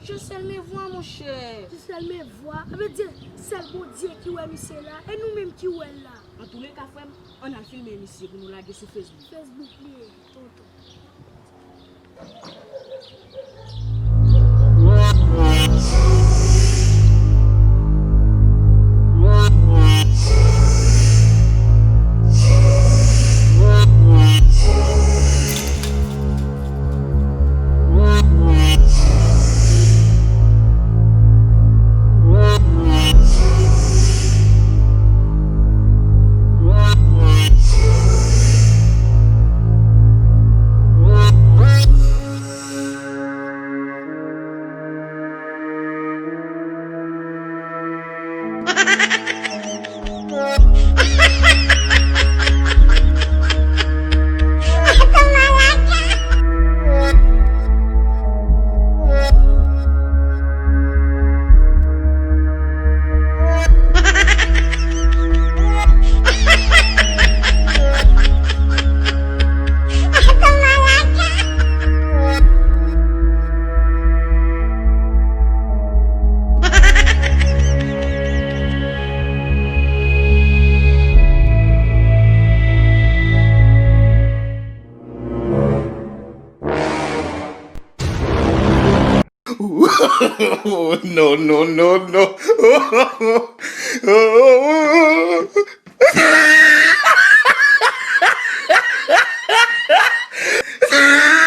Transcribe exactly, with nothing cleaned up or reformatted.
Je seul me voix, monchè. Je seul me voix. Sa vle di, sèl Bondye ki wè misye la. E nou menm ki wè l la? Antouleka, frè m, ann al filme misye pou nou lage sou Facebook. Facebook li ye, tonton. No, no, no, no.